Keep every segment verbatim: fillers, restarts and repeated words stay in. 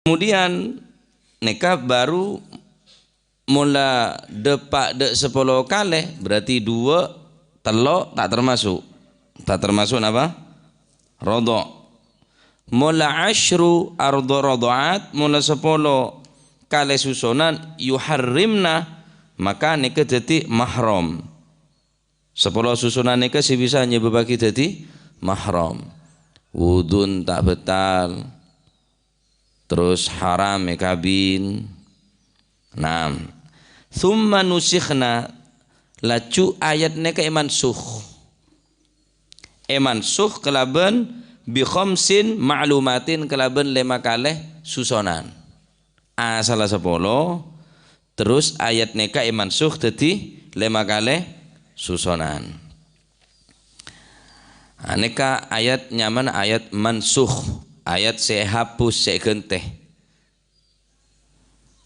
Kemudian nèka baru mola dâpa' dâ' sapolo kalè, berarti duwâ', tello', ta' termasuk. Ta' termasuk napa? Rodho'. Mola asyru ardo rodho'at, mola sapolo kalè susonan, yuharrimna, maka nèka dhâddhi mahram. Sapolo susonan nèka sè bisa nyebâbbhâghi dhâddhi mahram. Wudun ta' bâtal, terros haram èkabin. Naam. Tsumma nusikhna, laju ayat nèka èmansukh. Èmansukh kalabân bi khamsin ma'lumatin, kalabân lèma kalè susonan. Asalla sapolo, terros ayat nèka èmansukh dhâddhi lèma kalè susonan. Nèka ayat nyamana ayat mansukh, ayat sè èhapus, sè èghântè.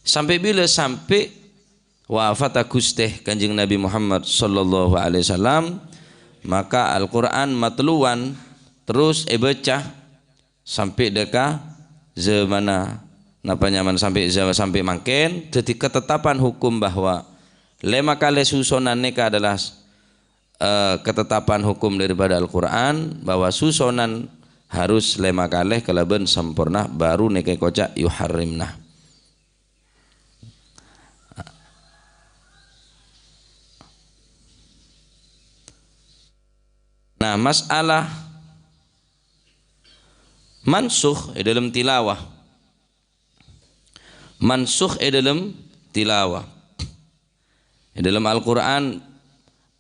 Sampè' bilâ? Sampè' wafatta Ghustè Kanjeng Nabi Muhammad sallallahu alaihi wasallam, maka Al-Qur'an matluwan terros èbâca sampè' dâ' ka zamanna, napa nyamana sampè' za-, sampè' mangkèn, dhâddhi katetapan hukum bahwa lèma kalè susonan nèka adalah, eh, katetapan hukum daripada Al-Qur'an, bahwa susonan harus lèma kalè kalabân samporna, baru nèka èkoca' yuharrimna. Nah, masalah mansukh è dâlem tilawah. Mansukh è dâlem tilawah. È dâlem Al-Qur'an,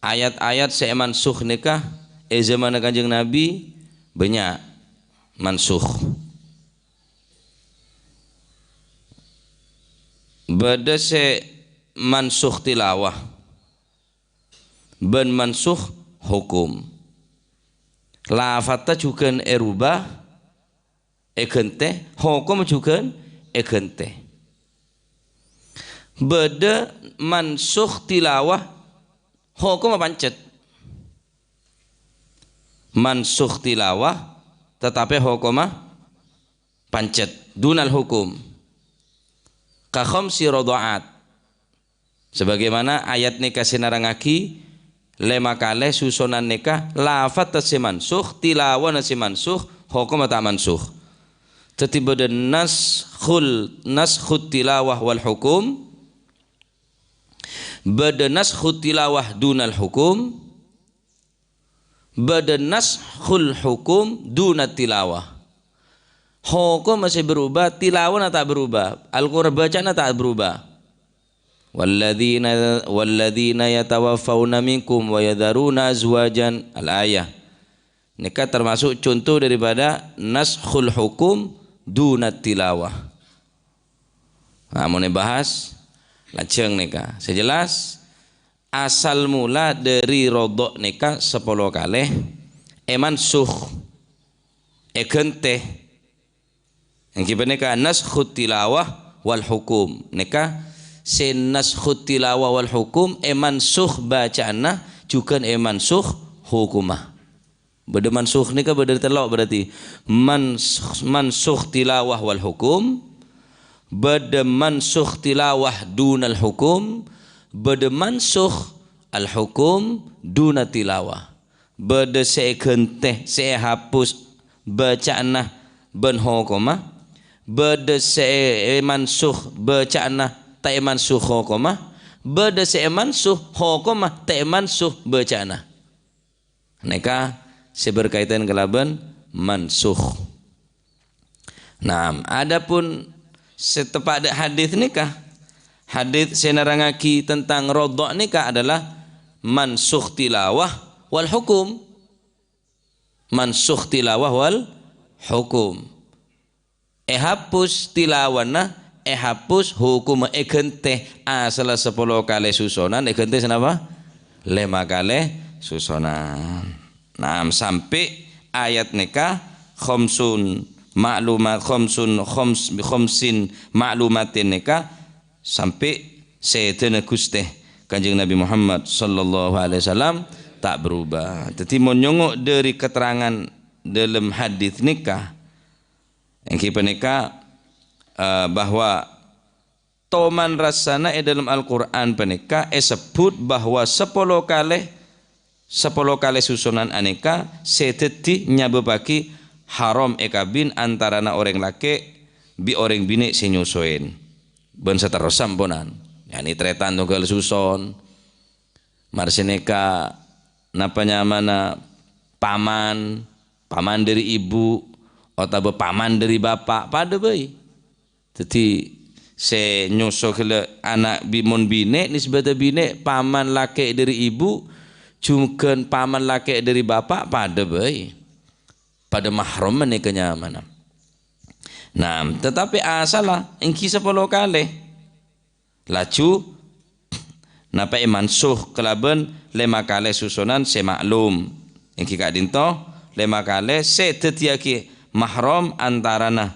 ayat-ayat sè èmansukh nèka è zamanna Kanjeng Nabi bânnya' mansukh. Bâdâ sè mansukh tilawah bân mansukh hukum. Lafadhdhâ jhughân èrubâ, èghântè, hokomma jhughân èghântè. Bâdâ mansukh tilawah, hokomma pancet. Mansukh tilawah, tatapè hokomma pancet. Dunal hukum. Ka khamsi rodho'at. Sebagaimana ayat nèka sè nerrangngaghi, lèma kalè susonan nèka lafadhdhâ sè mansukh, tilawana sè mansukh, hokomma ta' mansukh. Dhâddhi bâdâ naskhul, naskhut tilawah wal hukum, bâdâ naskhut tilawah dunal hukum, bâdâ naskhul hukum duna tilawah. Hokomma sè berubah, tilawana ta' berubah. Al-Qur'an bâcana ta' berubah. "Walladzina, walladzina yatawaffawna minkum wa yadharuna azwajan." Al-ayah. Nèka termasuk contoh daripada naskhul hukum duna tilawah. Nah, mon èbahas, lajhâng nèka. Sè jelas, asal mula dhâri rodho' nèka sapolo kalè èmansukh, èghântè. Èngghi panèka naskhut tilawah wal hukum. Nèka sè naskhut tilawah wal hukum èmansukh bâca'anna, jhughân èmansukh hokomma. Bâdâ mansukh nèka bâdâ tello' berarti. Mans-, mansukh tilawah wal hukum, bâdâ mansukh tilawah dunal hukum, bâdâ mansukh al hukum duna tilawah. Bâdâ sè èghântè, sè èhapus bâca'anna bân hokomma, bâdâ sè èmansukh bâca'anna ta' èmansukh hokomma, bâdâ sè èmansukh hokomma ta' èmansukh bâca'anna. Nèka sè berkaitan kalabân mansukh. Naam, adapun sè teppa' dâ' hadits nèka, hadits sè nerrangngaghi tentang rodho' nèka adalah mansukh tilawah wal hukum. Mansukh tilawah wal hukum. Èhapus tilawana, èhapus hokomma, èghântè. Asalla sapolo kalè susonan, èghântè sanapa? Lèma kalè susonan. Naam, sampè' ayat nèka, khamsun ma'lumat, khamsun, khams-, khamsin ma'lumatin nèka, sampè' sèdhâna Ghustè Kanjeng Nabi Muhammad sallallahu alaihi wasallam ta' berubah. Dhâddhi, mon nyongngo' dhâri keterangan dâlem hadits nèka, èngghi panèka, eh, bahwa toman rassana è dâlem Al-Qur'an panèka èsebbhut bahwa sapolo kalè, sapolo kalè susonan anèka sè dhâddhi nyabâbbhâghi haram èkabin antarana orèng lakè' bi' orèng binè' sè nyosoèn. Bân saterrossa amponan. Ya'ni tarètan tongghâl suson. Marè sanèka napa nyamana paman, paman dâri ibu, otabâ paman dâri bapa', padâ bhâi. Dhâddhi, sè nyoso ghellâ' ana' bi-, mon binè', nisbata binè', paman lakè' dâri ibu, jhughân paman lakè' dâri bapa', padâ bhâi. Padâ mahram manèka nyamana. Nah, tatapè asalla èngghi sapolo kalè. Laju, napa èmansukh kalabân lèma kalè susonan sè ma'lum. Èngghi ka'dinto, lèma kalè sè dhâddhiyâghi mahram antarana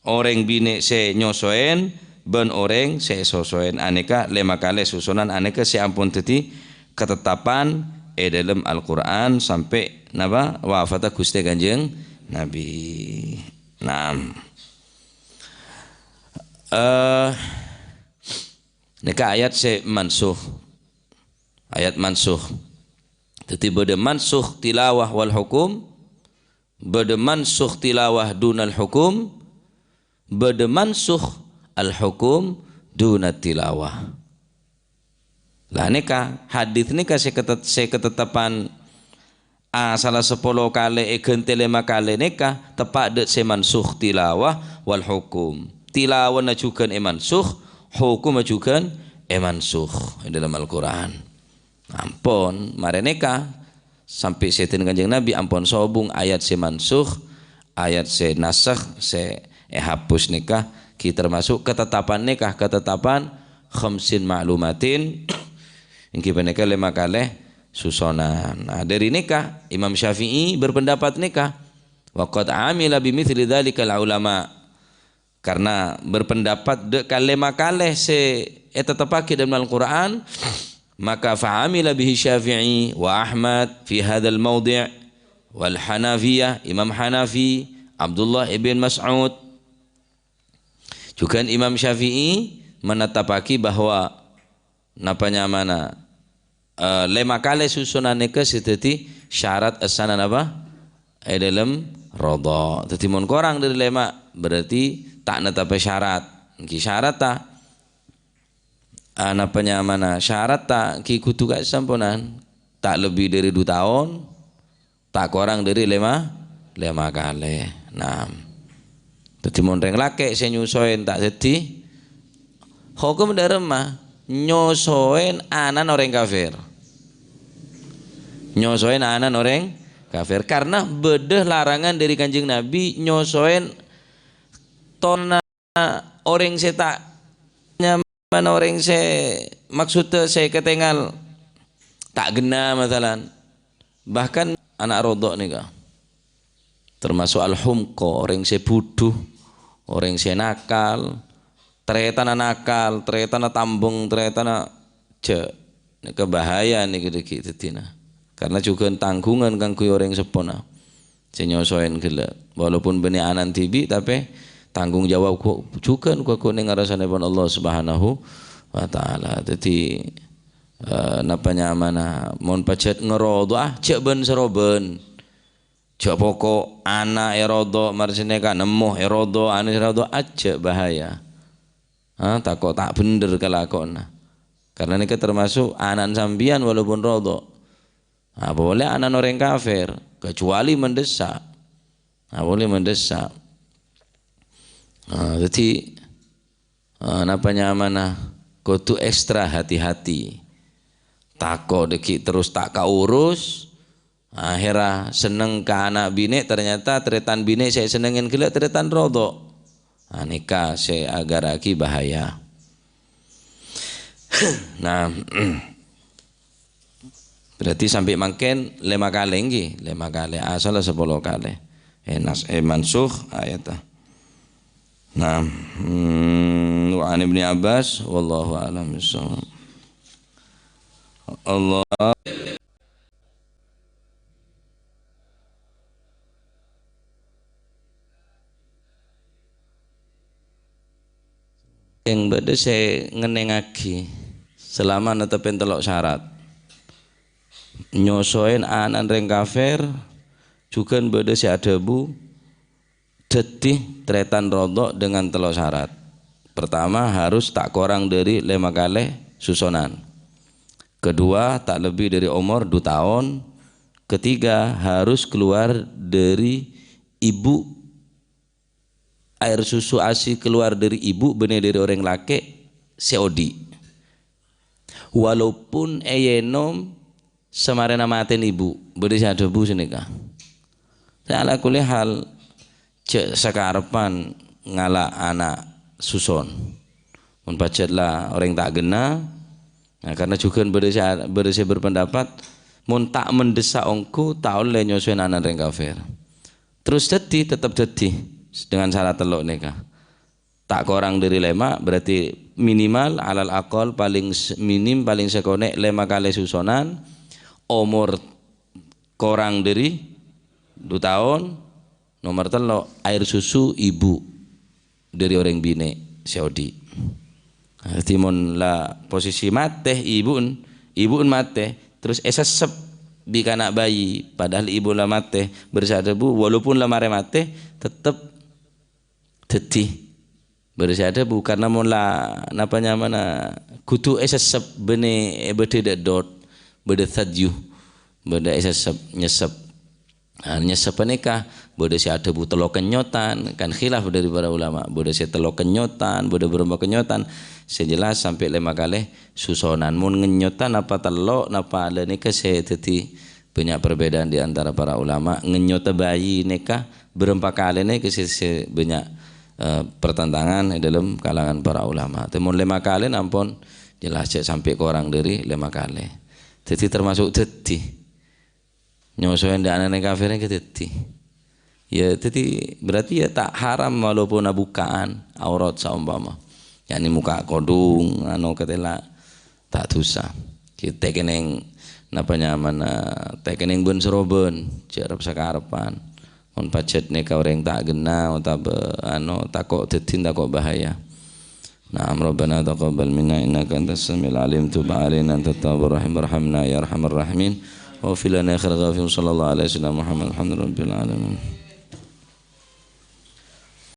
orèng binè' sè nyosoèn bân orèng sè èsosoèn. Anèka lèma kalè susonan anèka sè ampon dhâddhi katetapan è dâlem Al-Qur'an sampè' napa wafatta Ghustè Kanjeng Nabi. Naam. Eh, nèka ayat sè mansukh. Ayat mansukh. Dhâddhi bâdâ mansukh tilawah wal hukum, bâdâ mansukh tilawah dunal hukum, bâdâ mansukh al hukum dunat tilawah. Lah nèka, hadits nèka sè ketet-, sè katetapan asalla sapolo kalè èghântè lèma kalè nèka teppa' dâ' sè mansukh tilawah wal hukum. Tilawana jhughân èmansukh, hukumma jhughân èmansukh è dâlem Al-Qur'an. Ampon, marè nèka, sampè' sèdhâna Kanjeng Nabi ampon sobung ayat sè mansukh, ayat sè nasakh, sè èhapus nèka, ghi' termasuk katetapan nèka, katetapan khamsin ma'lumatin, èngghi panèka lèma kalè susonan. Nah, dâri nèka, Imam Syafi'i berpendapat nèka, "Wa qad amila bimithli dzalikal ulama." Karena berpendapat dâ' kalèma kalè sè èteteppaghi dâlem Al-Qur'an, maka fa'amila bihi Syafi'i wa Ahmad fi hadzal maudhi', wal Hanafiyah, Imam Hanafi, Abdullah ibn Mas'ud. Jhughân Imam Syafi'i manetteppaghi bahwa napa nyamana, eh, lèma kalè susonan nèka sè dhâddhi syarat essana napa? È dâlem rodho. Dhâddhi mon korang dâri lèma', berarti ta' nettepè syarat. Èngghi syarat ta'? Ah, napa nyamana? Syarat ta'? Ghi' kodhu kasamponan. Ta' lebbi dâri du taon, ta' korang dâri lèma, lèma kalè. Naam. Dhâddhi mon rèng lakè' sè nyosoèn ta' dhâddhi, hokom dâ' remma nyosoèn ana'na orèng kafir. Nyosoèn ana'na orèng kafir. Karena bâdâ larangan dâri Kanjeng Nabi nyosoèn tonna orèng sè ta' nyaman, orèng sè maksoddhâ sè katèngal ta' ghenna, masalan. Bahkan ana' rodho nèka termasuk al-humqa, orèng sè budhu, orèng sè nakal, tarètanna nakal, tarètanna tambeng, tarètanna jhâ'. Nèka bahaya nèka dhâggi' dhâddhina. Karena jhughân tangghungan kaangghuy orèng seppona sè nyosoèn ghellâ'. Walaupun bânnè ana'na dhibi', tapè tanggung jawab ghu-, jhughân ghu-, ghu-, neng arassanèpon Allah Subhanahu wa Ta'ala. Dhâddhi, eh, napa nyamana, mon pajhât ngarodho, ah, jhâ' bân-sarobân. Jhâ' poko' ana' èrodho, marè sanèka nemmo èrodho, ana' èrodho, ajjhâ' bahaya. Ah, tako' ta' bhendher kalakowanna. Karena nèka termasuk ana'na sampèyan walaupun rodho. Ah, polè ana'na orèng kafir, kecuali mendesak. Ah, polè mendesak. Ah, dhâddhi, ah, napa nyamana kodhu ekstra hati-hati. Tako' dhâggi' terros ta' kaurus, ahèrra senneng ka ana' binè', ternyata tarètan binè' sè èsennengngè ghellâ' tarètan rodho. Ah, nèka sè aghârraghi bahaya. Nah, berarti sampè' mangkèn lèma kalè, èngghi? Lèma kalè, asalla sapolo kalè. Eh, nas-, eh, mansukh ayat. Nah, hmm, wa an Ibni Abbas, wallahu a'lam bishawab. Allah Eng bâdâ sè ngennengngaghi selama nettepè tello' syarat. Nyosoè ana'na rèng kafir, jhughân bâdâ sè adhâbu, dhâddhi tarètan rodho' dengan tello' syarat. Pertama, harus ta' korang dhâri lèma kalè susonan. Kedua, ta' lebbi dhâri omor du taon. Ketiga, harus keluar dhâri ibu, aèr susu asi keluar dhâri ibu, bânnè dhâri orèng lakè' sè odi'. Walaupun èènom samarèna matèna ibu, bâdâ sè adhâbu sanèka. Sè ala kulli hal, jhâ' sakarebbhân ngala' ana' suson. Mon pajhât la orèng ta' ghenna, nah, karena jhughân bâdâ sè, bâdâ sè berpendapat, mon ta' mendesa ongghu, ta' ollè nyosoè ana' rèng kafir. Terus dhâddhi, tetep dhâddhi dengan syarat tello' nèka. Ta' korang dhâri lèma', berarti minimal, alal aqal, paling s-, minim, paling sakonè' lèma kalè susonan, omor korang dhâri du taon, nomer tello', aèr susu ibu dhâri orèng binè' sè odi'. Dhâddhi, mon la posisi matè ibu'en, ibu'en matè, terus èsessep bi' kana' bayi, padahal ibu la matè, bâdâ sè adhâbu, walaupun la marè matè, tetep dhâddhi. Bâdâ sè adhâbu, karena mon la, napa nyamana, kodhu èsessep bânnè èbâdâ dâ' dot, bâdâ thadyu, bâdâ èsessep, nyessep. Nah, nyessep panèka bâdâ sè adhâbu tello' kennyotan, kan khilaf dhâri para ulama. Bâdâ sè tello' kennyotan, bâdâ bârâmpa kennyotan. Sè jelas sampè' lèma kalè susonan. Mon ngennyotan napa tello', napa la nèka sè dhâddhi bânnya' perbedaan di antara para ulama. Ngennyotta bayi nèka bârâmpa kalè nèka sè, sè bânnya', eh, pertentangan è dâlem kalangan para ulama. Tapè mon lèma kalè ampon jelas jhâ' sampè' korang dhâri lèma kalè. Dhâddhi termasuk dhâddhi. Nyosoè ana' rèng kafir nèka dhâddhi. Ya, dhâddhi berarti ya ta' haram walaupun abuka'an aurat saompama. Ya'ni muka kodhung, anu, katèla, ta' dhusa. Kita keneng, napa nyamana, ta' keneng bân-sarobân, jhâ' rep-sakarebbhân. Mon pajhât nèka orèng ta' ghenna otabâ, anu, tako' dhâddhi, tako' bahaya. Na'am, Rabbana taqabbal minna innaka antas samiul alim, tub alaina antat tawwabur rahim, warhamna ya arhamar rahimin. Wa fil lana khair ghafir, sallallahu alaihi wasallam Muhammad, alhamdulillahi rabbil alamin.